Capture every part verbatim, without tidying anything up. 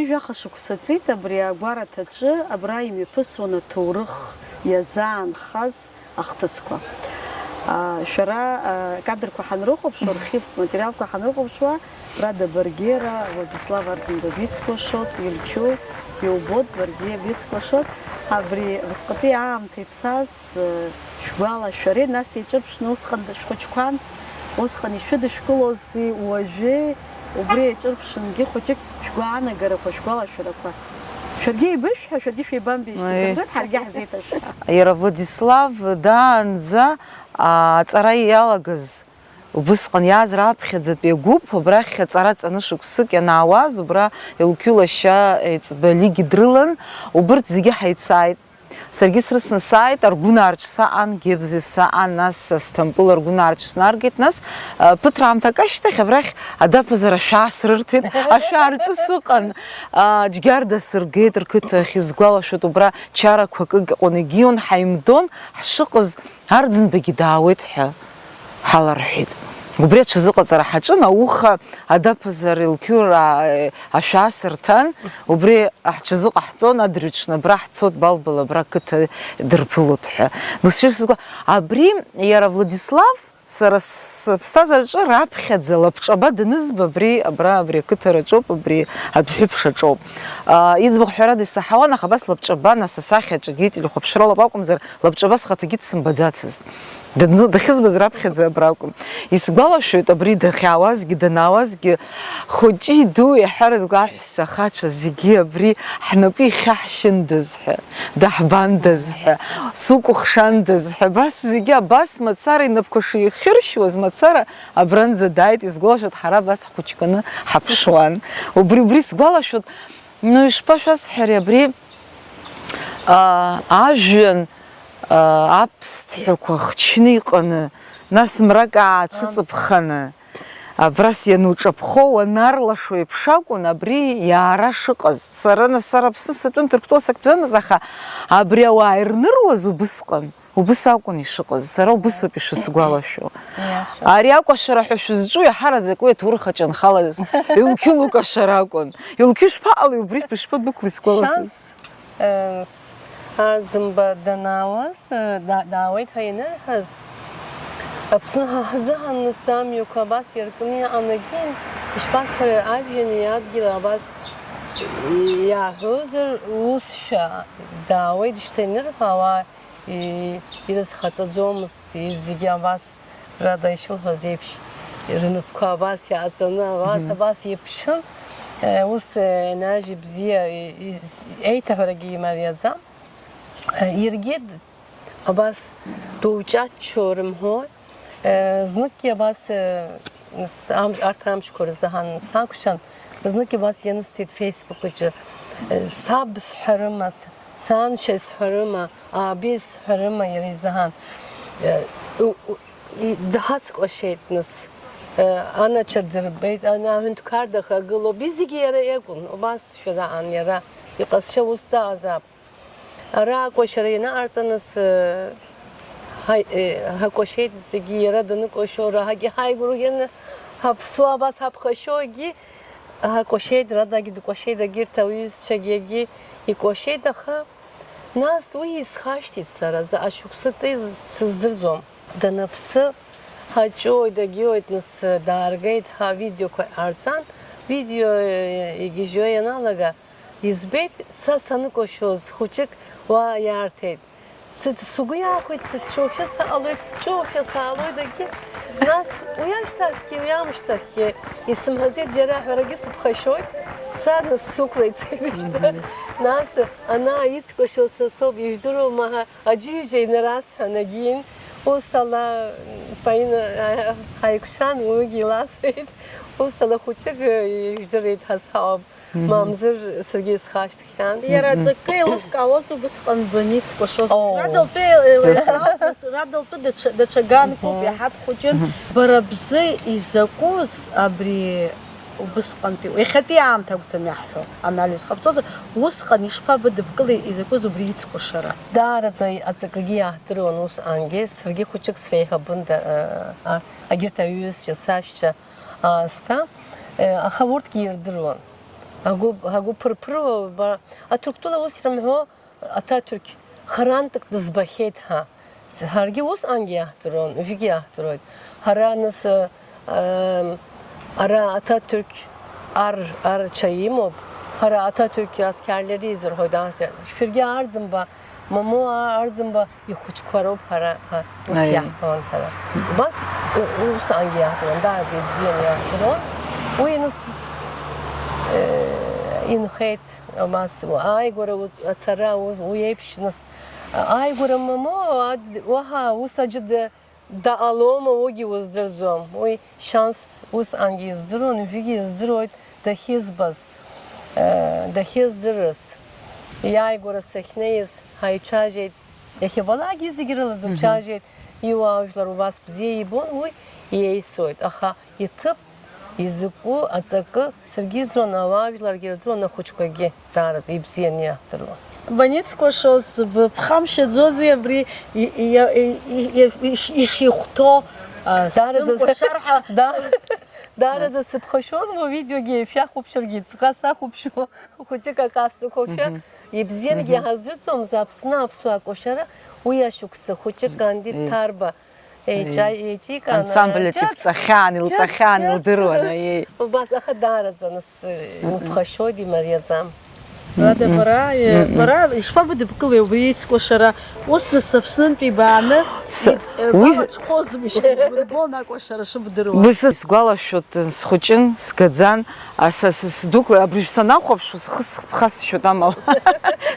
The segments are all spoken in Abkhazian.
Жәаха шықәса ҵит абри агәараҭаҿы абра имҩаԥысуан аҭоурых иазаанхаз ахҭысқәа. А, шәара, а, кадрқәа ҳанрыхәаԥшуа, архивтә материалқәа ҳанрыхәаԥшуа, Рада Баргера, Владислав Арӡынба бицкәашот, Илқьу, иубот, баргьы бицкәашот. Абри абасҟатәи аамҭа ицаз, э, шәгәалашәари, нас еиҿырԥшны усҟан дышәхәыҷқәан, усҟан ишәыдышәкылози уажәи, убри еиҿырԥшынгьы хәыҷык шәгәаанагарақәа, шәгәалашәарақәа. Шәаргьы еибышәҳәа, шәаргьы шәеибамбеижьҭеи, Аи. Ҳәарҵәеит, ҳаргьы ҳзеиҭашәҳәа. Иара Владислав даанӡа, а, аҵара иалагаз убысҟан иааз раԥхьаӡатәи агәыԥ, абрахь аҵара ҵаны шықәсык ианаауаз, убра Елқьу лашьа еиҵбы Алигьы дрылан, убырҭ зегьы ҳаицааит. Саргьы срыцны сааит, Аргәынаа рҿы саан, Гебзе саан, нас Асҭампыл Аргәынаа рҿы снаргеит, нас, а, ԥыҭраамҭак ашьҭахь абрахь адаԥазар ашәаа срырҭеит, ашәаа рҿы сыҟан, а, Џьгьарда сыргеит рқыҭа ахь, исгәалашәоит, убра чарақәак ыҟан, егьион, ҳаимдон, ҳшыҟаз Арӡынбагьы даауеит ҳәа ҳаларҳәеит. Убри аҽазыҟаҵара ҳаҿын, ауха адаԥазар Елқьура, а, ашәаа сырҭан, убри ҳҽазыҟаҳҵон, адырҩаҽны абра ҳцот, Балбала абра қыҭа дырԥылот ҳәа. Досшьыр сызгәа-, абри иара Владислав, сара сыԥсҭазаараҿы раԥхьаӡа лабҿаба данызба абри, абра, абри ақыҭараҿоуп, абри адәҳәыԥш аҿоуп. А, иӡбахә ҳәарада исаҳауан, аха абас лабҿаба, нас асахьаҿы дителехәаԥшралоуп акәымзар, лабҿаба схаҭагьы дсымбаӡацызт. Дыдны-, дахьызбаз раԥхьаӡа абраҟа. Исгәалашәоит, абри дахьаауазгьы, данаауазгьы, хәыҷи дуи, аҳәаратәгәы аҳәса ахацәа зегьы абри ҳнапы ихьаҳшьындаз ҳәа, даҳбандаз ҳәа, сукәыхшандаз ҳәа, абас зегьы абас мацара инапқәа шихьыршьуаз, мацара абранӡа дааит, исгәалашәоит, ҳара абас ҳхәыҷқәаны ҳаԥшуан. Убри, убри сгәалашәоит, ну, ишԥашәасҳәари, абри, а, ажәҩан, а, аԥсҭҳәақәа хчны иҟаны, нас мрак аацәыҵыԥханы, абрас иануҿаԥхо, уанарлашо еиԥш акәын абри иаара шыҟаз. Сара, нас, сара Аԥсны сатәын, Ҭырқәтәыла сактәӡамызт, аха абри ауаа ирныруаз убысҟан, убыс акәын ишыҟаз. Сара убысоуп ишысгәалашәо. Иашоуп. Ари акәашара ҳәа шәызҿу иаҳараӡак уи аҭоурых аҿы анхалаз, Елқьу лукашара акәын. Елқьу ишԥаҟалеи убри, ишԥадәықәлеи сгәалашәоит. Шанс, э, с-, Арӡынба данаауаз, э, да-, даауеит ҳәа ианырҳәаз, Аԥсны ҳа ҳзыҳәан нас амҩақәа абас иаркны иҟан, егьин, ишԥасҳәари, ажәҩани адгьыли абас иааҳәозар, усшәа даауеит шьҭа инырҳәо, ауаа и-, ирызхаҵаӡомызт, зегьы абас, Рада ишылҳәаз еиԥш, рнапқәа абас иааҵаны, абас, Мгм. абас иԥшын. Э, ус, э, енажьи бзиа, и-, и-, еиҭаҳәарагьы имариаӡам. Э, иаргьы д-, абас дуҷаҷҷо рымҳәои. Э, зныкгьы абас, э, с-, ам-, арҭ амшқәа рзыҳәан сакәшан, зныкгьы абас ианысҵеит Facebook аҿы. Э, саб сҳәарыма, с-, саншьа сҳәарыма, аби сҳәарыма иара изыҳәан. Э, у-, у-, и-, дҳацкәашеит, нас, э, анаҿадырбеит, ана аҳәынҭқар дахагылоуп, изегьы иара иакәын, убас шәараан иара иҟазшьа ус даҟазаап. Ара акәашара ианаҟарҵа, нас, э, ҳаи-, э, ҳакәашеит зегьы, иара даныкәашо, раҳагьы ҳаигәырӷьаны, ҳаԥсуа абас ҳаԥхашьогьы ҳакәашеит, Радагьы дкәашеит, егьырҭ ауаҩызцәагьы егьи икәашеит, аха нас уи исхашҭит сара, заҟа шықәса ҵи сыздырӡом. Даныԥсы, ҳаҿоит, агьиоит, нас дааргеит, ҳа видеоқәа ҟарҵан, видео, э, игьежьуа ианалага, избеит, са саныкәашоз хәыҷык уа иаарҭеит. Сыҭ-, сыгәы иаахәеит, сыҭчоушәа саҟалоит, сҿоушәа саалоит, агьи. Нас уи ашьҭахьгьы, уи аамышьҭахьгьы исымҳәаӡеит, џьара ҳәарагьы сыԥхашьоит, са нас сықәра ицеит, ишьҭа. Нас ана ицкәашо са соуп, ижәдыруама, ҳа Аџьыҩџьа инарасҳәан, агьин, ус ала Фаина, а, ҳаикәшан, уигьы иласҳәеит, ус ала хәыҷык, э, ижәдырит ҳазҳауап, Мгм. мамзар саргьы исхашҭхьан. Иара Мгм. аҵакы еилыбкаауаз убысҟан баницкәашоз. Оо. Радалтәи еилеиҳауп, нас Радалтәи даҽа, даҽа ганкоуп, Мгм. иаҳа дхәыҷын. Мгм. Бара бзы изакәыз абри Убысҟантәи, иахьатәи аамҭа акәӡам иаҳҳәо, анализ ҟабҵозар, усҟан ишԥабыдыбкылеи изакәыз убри ицкәашара? Даараӡа аҵакгьы иаҳдыруан усҟангьы, саргьы хәыҷык среиҳабын, да, а, а, агьырҭ аҩызцәа, сашьцәа аасҭа, э, аха урҭгьы ирдыруан. Ҳагәы-, ҳагәы ԥырԥыруа, ба-, Аҭырқәтәыла ус ирымҳәо, Аҭаҭырқә харантәык дызбахьеит ҳәа. С-, ҳаргьы усҟангьы иаҳдыруан, уажәгьы иаҳдыруеит. Ҳара нас, э, эм, ара Аҭаҭырқә ар, арча имоуп, ҳара Аҭаҭырқә асқьарлери изырҳәоит, ас, шәаргьы Арӡынба, Мамоу Арӡынба ихәыҷқәа роуп ҳара, ҳәа ус Аиеи. Иаҳҳәон ҳара. Убас у-, усҟангьы иаҳдыруан, даараӡа ибзианы иаҳдыруан. Уи нас, э, инхеит, абас, ааигәара у-, ацара, у-, уи еиԥш, нас, ааигәара Мамоу, ад-, уаҳа ус аӡәы д-, Даҟалома уигьы уздырӡом. Уи шьанс усҟангьы издыруан, уажәыгьы издыруеит дахьызбаз, э, дахьыздырыз. Иааигәара сахьнеиз ҳаицәажәеит. Иахьабалакгьы зегь рыла дыцәажәеит. Иуаажәлар убас бзиа ибон, уи иеисуеит. Аха иҭыԥ, изакәу аҵакы саргьы изон, ауаажәларгьы ирдыруан, ахәыҷқәагьы. Даараӡа ибзианы иаҳдыруан. Баницкәашоз быԥхамшьаӡози абри и-, и-, и-, и-, иш-, ишихәҭоу, а, Даараӡа сымқәа шарҳа? Да-, даараӡа сыԥхашьон, уи видеогьы шәахәаԥшыргьы, ҵкы сахәаԥшуа, хәыҷык акы сықәушәа, Мгм. Ибзиангьы Мгм. Ҳаздырӡомызт, Аԥсны аԥсуаа кәашара, уи ашықәса хәыҷык Кандид Э. Ҭарба Еиҿа-, еиҿикааны, Ансамбль аҿы ҿыц, ибҵахьан, ҿыц, илҵахьан, ҿыц. Илдыруан, аиеи. Убас, аха даараӡа нас, э, Мм. Уԥхашьоит, имариаӡам. Рада, Мм. Бара, э, Мм. Бара, ишԥабыдыбкылеи убри еицкәашара? Ус нас Аԥснынтә ибааны, С-, ид-, э, уи з- балаҽхәозмышь, бырбон акәашара шыбдыруа. Уи сгәалашәоит, схәыҷын, сгаӡан, Аса, са сдәықәла, абри санахәаԥшуа, схы сыԥхасшьоит амала.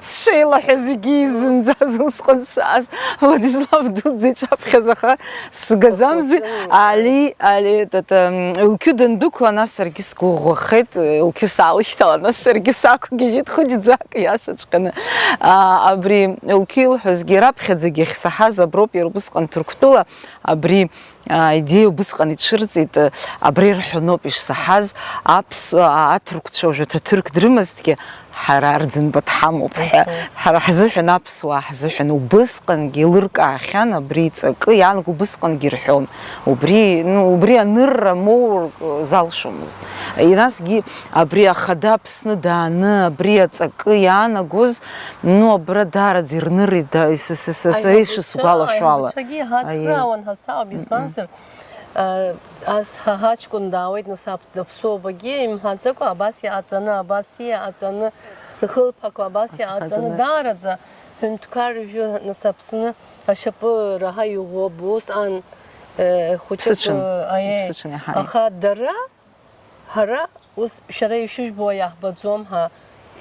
Сшеилаҳәа зегьы изынӡаз усҟан сшааз, Владислав Дудӡа иҿаԥхьаз аха сгаӡамзи, Али, Али, тата, м, Елқьу дандәықәла, нас саргьы сгәыӷәӷәахеит, Елқьу саалышьҭала, нас саргьы сақәгьежьит хәыҷӡак, иашаҵәҟьаны. А, абри Елқьу илҳәозгьы раԥхьаӡагьы ахьсаҳаз аброуп, иара убысҟан Ҭырқәтәыла, абри Аидеиа убысҟан ицәырҵит, абра ирҳәоноуп ишсаҳаз, аԥсуаа, аҭырқәцәа уажәы аҭаҭырқә дрымазҭгьы, ҳара Арӡынба дҳамоуп ҳәа, Мгм. Ҳара ҳзыҳәан, аԥсуаа ҳзыҳәан убысҟангьы еилыркаахьан, абри иҵакы иаанагоу убысҟангьы ирҳәон. Убри, ну, убри анырра моур залшомызт. Насгьы абри ахада Аԥсны дааны, абри аҵакы иаанагоз, ну, абра даараӡа ирнырит, да, с-, с-, с-, сара Аиҳабацәа, ишысгәалашәо ала. Аиҳабацәагьы иҳацхраауан Аиеи. Ҳасаб, Мгм. Избанзар, а, ас ҳа ҳаҷкәын даауеит, нас ап-, аԥсуабагьы имҳәаӡакәа, абас иҟаҵаны, абас иҟаҵаны, рхылԥақәа абас Ас иҟаҵаны, иҟаҵаны. Даараӡа ҳәынҭқар жәы, нас Аԥсны ашьапы раҳа иӷәӷәоуп, усҟан, э, хәыҷык, Ԥсыҽын. Э, аиеи. Ԥсыҽын иаҳа. Аха дара Ҳара ус шәара ишәыжәбо иаҳбаӡом ҳәа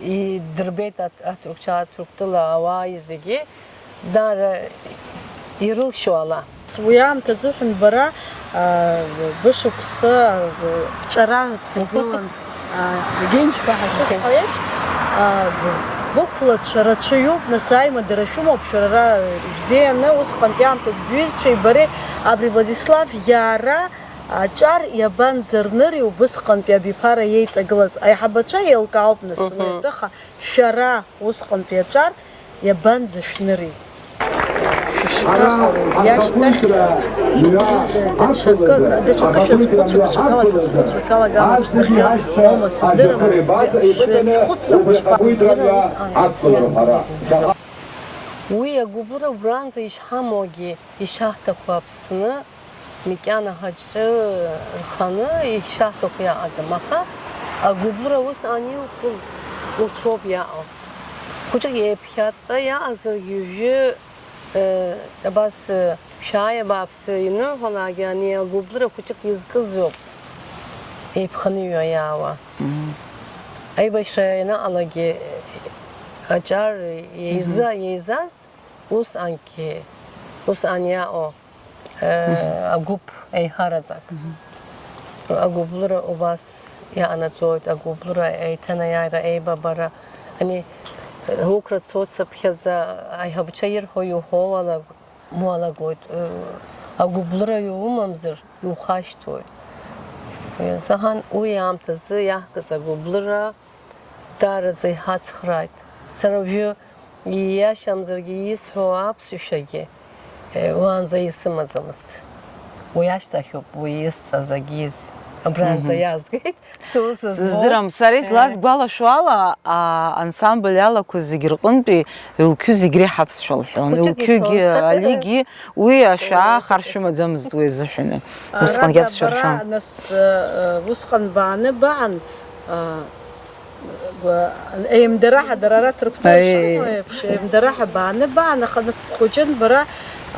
идырбеит аҭ-, аҭырқәцәа, Ҭырқәтәыла ауаа зегьы, даара ирылшо ала. Уи аамҭазыҳәан бара, а, бышықәса, а, бҿара бҭагылан, а, Генџьба ҳашыҳәҳәо еиԥш, а, бықәлацәа рацәаҩуп, нас аимадара шәымоуп шәара ара ибзианы, усҟантәи аамҭазы бҩызцәеи бареи, абри Владислав иара Аҿар иабанӡарныри убысҟантәи абиԥара иеиҵагылаз? Аиҳабацәа еилкаауп, нас, Мгм. Уи атәы, аха шәара усҟантәи аҿар иабанӡашәныри? Шәышԥаҟалеи? Иашьҭахь даҽакы, даҽакы шәазхәыцуа, даҽакала шәазхәыцуа шәалагама, Аԥсны шәоума, сыздырам, шәхәыцрақәа шԥа-, Уи агәыбылра убранӡа ишҳамоугьы, ишаҳҭаху Аԥсны, Макьана ҳаҿы рханы ишаҳҭаху иаҟаӡам, аха агәыблра усҟан иуқәыз урҭ роуп иаҟоу. Хәыҷык еиԥхьатта иаҟазаргьы уажәы, э, абас, э, шәааи абааԥсы ианыҳәалакгьы ани агәыблра хәыҷык изкыз роуп еиԥханы иҩа иаауа. Мм. Аибашьра ианаҟалагьы аҿар еиза, Мгм. Еизаз усҟангьы, усҟан иаҟоу Мгм. Агәыԥ еиҳараӡак. Мгм. Агәыблыра убас иаанаҵоит, агәыблыра еиҭанеиааира, еибабара. Ани, уқәра цоит сыԥхьаӡа, аиҳабацәа ирҳәо иуҳәо уалаг-, уалагоит. Агәыблыра иумамзар, иухашҭуеит. Саҳан уи аамҭазы иаҳкыз агәыблыра Даараӡа иҳацхрааит. Сара уажәы, ииашамзаргьы, исҳәо аԥсышәагьы, э, уаанӡа исымаӡамызт. Уи ашьҭахьоуп уи исҵаз агьиз. Абранӡа иаазгеит, сус змоу. Сыздырам, сара излазгәалашәо ала, а, ансамбль алақәа зегь рҟынтәи Ҩлқьу зегь реиҳа аԥсшәа лҳәон. Хәыҷык Ҩлқьугьы, исоуз. Алигьы, уи ашәа аахар шәымаӡамызт уи азыҳәаны. Усҟангьы Ара аԥсшәа бара, рҳәон. Нас, э, э, усҟан бааны баан, э, Еимдараҳа дара ара Ҭырқәтәыла Аиеи. Ишырҳәо еиԥш, еимдараҳа бааны баан, аха нас бхәыҷын бара,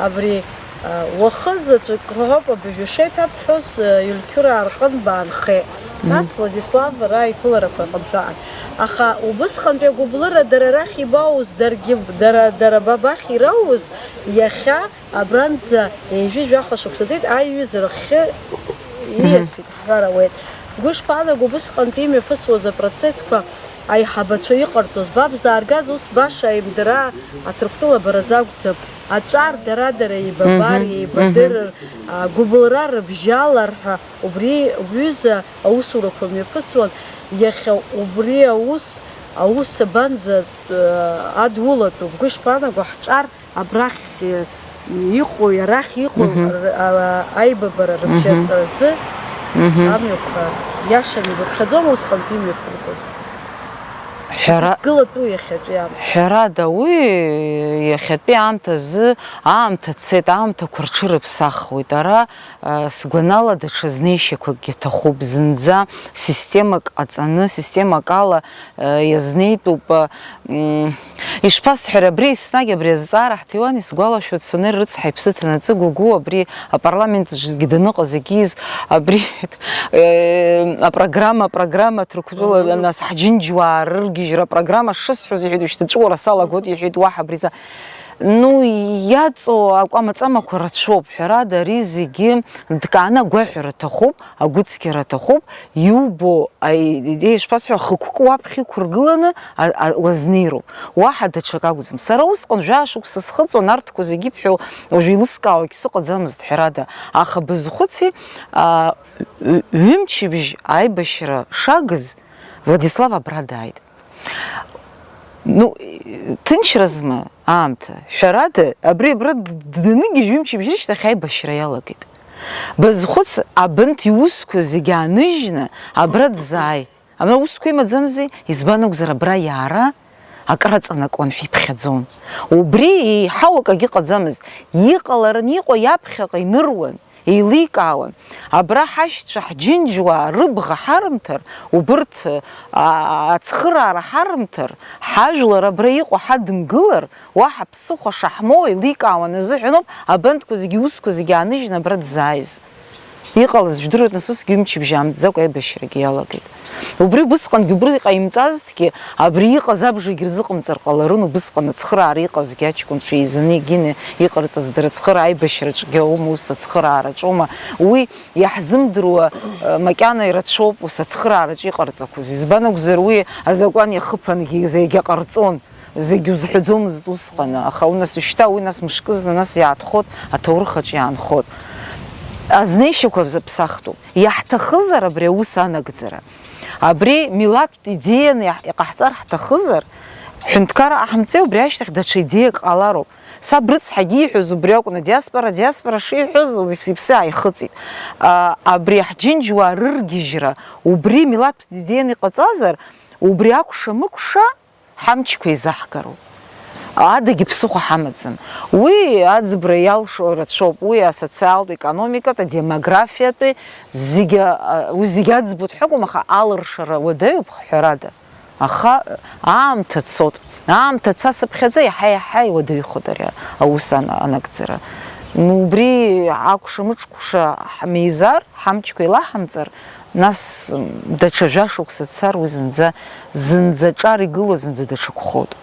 абри, а, уахызаҵәык роуп абыржәы шеиҭабҳәоз, а, Ҩлқьураа рҟын баанхеит. Нас Владислав ара иԥыларақәа рҟынтә баан. Аха убысҟантәи агәыблыра дара рахь ибауз, даргьы, дара, дара ба бахь ирауз, иахьа Абранӡа ҩажәи жәаха шықәса ҵит, аиҩызара ахьы ииасит ҳҳәар ауеит. Бгәы ишԥаанаго, убысҟантәи имҩаԥысуаз апроцессқәа аиҳабацәа иҟарҵоз? Баб зааргаз ус баша аимдара Аҭырқәтәыла баразы акәӡам. Аҿар дара-дара еибабар, Мгм, еибадырыр, а, гәыбылра рыбжьалар ҳәа убри уҩыза аусурақәа мҩаԥысуан. Иахьа убри аус, аус абанӡа, э, адулатәу? Бгәы ишԥаанаго, ҳҿар Абрахь, э, иҟоу, арахь иҟоу Мгм. р-, а, аибабара Мгм. рыбжьаҵаразы Мгм. амҩақәа иашан ибыԥхьаӡома усҟантәи имҩаԥыргоз? Ҳәара-, Изықәгылатәу иахьатәи аамҭа? Ҳәарада, уи иахьатәи аамҭазы аамҭа цеит, аамҭақәа рҽырыԥсахуеит. Ара, а, сгәанала, даҽа знеишьақәакгьы ҭахуп. Зынӡа системак ҟаҵаны, системак ала, а, иазнеитәуп, а, м, Ишԥасҳәари, абри еснагь абри азҵаара ҳҭиуан, исгәалашәоит, Сонер рыцҳа иԥсы ҭанаҵы Гәыгәу абри апарламент аҿгьы даныҟаз егьиз, абри, э, апрограмма, апрограмма Ҭырқәтәыла, Мгм. нас ҳџьынџьуаа рыргьежьра апрограмма шысҳәоз, иҳәеит, ушьҭаҵәуара салагоит, иҳәеит, уаҳа абри за-, ну, иаҵоу акәамаҵамақәа рацәоуп, ҳәарада, ари зегьы дкааны агәаҳәара аҭахуп. Агәыцқьара аҭахуп, иубо аидеиа, ишԥасҳәо, ахықәкы уаԥхьа иқәыргыланы, а, а, уазнеироуп. Уаҳа даҽак акәӡам. Сара усҟан жәаа шықәса схыҵуан, арҭқәа зегьы ибҳәо уажә еилыскаауагь сыҟаӡамызт, ҳәарада. Аха базхәыци, а, ҩ-, ҩымчыбжь аибашьра шагыз, Владислав абра дааит. Ну, ҭынчразма аамҭа? Ҳәарада, абри абра д-, д-, даныгьежь ҩымчыбжь рышьҭахь аибашьра иалагеит. Базхәыц, абанҭ иусқәа зегьы ааныжьны абра дзааи. Абра усқәа имаӡамзи? Избан акәзар, абра иаара акыр аҵанакуан ҳәа иԥхьаӡон. Убри еиҳау акагьы ыҟаӡамызт. Иҟаларын, иҟоу иаԥхьаҟа иныруан, еиликаауан. Абра ҳашьцәа ҳџьынџьуаа рыбӷа ҳарымҭар, убырҭ, а, ацхыраара ҳарымҭар, ҳажәлар абра иҟоу ҳадымгылар, уаҳа ԥсыхәа шаҳмоу еиликаауан азыҳәаноуп абанҭқәа зегьы, иусқәа зегьы ааныжьны абра дзааиз. Иҟалаз жәдыруеит, нас усгьы ҩымчыбжьа аамҭаӡакәа аибашьрагьы иалагеит. Убри убысҟангьы убри ҟаимҵазҭгьы, абри иҟаз абжагьы рзыҟамҵар ҟаларын, убысҟан ацхыраара иҟазгьы аҷкәынцәа еизаны егьины иҟарҵаз дара ацхыра аибашьраҿгьы аума, ус ацхыраараҿоума? Уи иаҳзымдыруа, э, макьана ирацәоуп ус ацхыраараҿы иҟарҵақәоз. Избан акәзар, уи азакәан иахыԥангьы егьа ҟарҵон. Зегь узҳәаӡомызт усҟаны, аха унасышьҭа уи нас мышкызны нас иаатхот, аҭоурых аҿы иаанхот. Азнеишьақәа зыԥсахтәуп. Иаҳҭахызар абри аус анагӡара? Абри милаҭтә идеианы иаҳ-, иҟаҳҵар ҳҭахызар, ҳҳәынҭқарра ҟаҳамҵеи, убри ашьҭахь даҽа идеиак ҟалароуп. Саб рыцҳагьы ииҳәоз убри акәны, диаспора, диаспора шиҳәоз, иԥс-, иԥсы ааихыҵит. А, абри ҳџьынџьуаа рыргьежьра убри милаҭтә идеианы иҟаҵазар, убри акәша-мыкәша, ҳамчқәа еизаҳгароуп. Адагьы ԥсыхәа ҳамаӡам. Уи аӡбра иалшо рацәоуп, уи асоциалтә, економикатә, адемографиатәи зегьы, а, уи зегьы аӡбоит ҳәа акәым, аха алыршара уадаҩуп, ҳәарада. Аха аамҭа цот. Аамҭа цацыԥхьаӡа иаҳа-иаҳа иуадаҩхоит ари аус ан-, анагӡара. Ну, убри акәша-мыҿкәша ҳмеизар, ҳамчқәа еилаҳамҵар, нас, м, даҽа жәа шықәса цар, уи зынӡа, зынӡа ҿар игылоу зынӡа даҽакәхоит.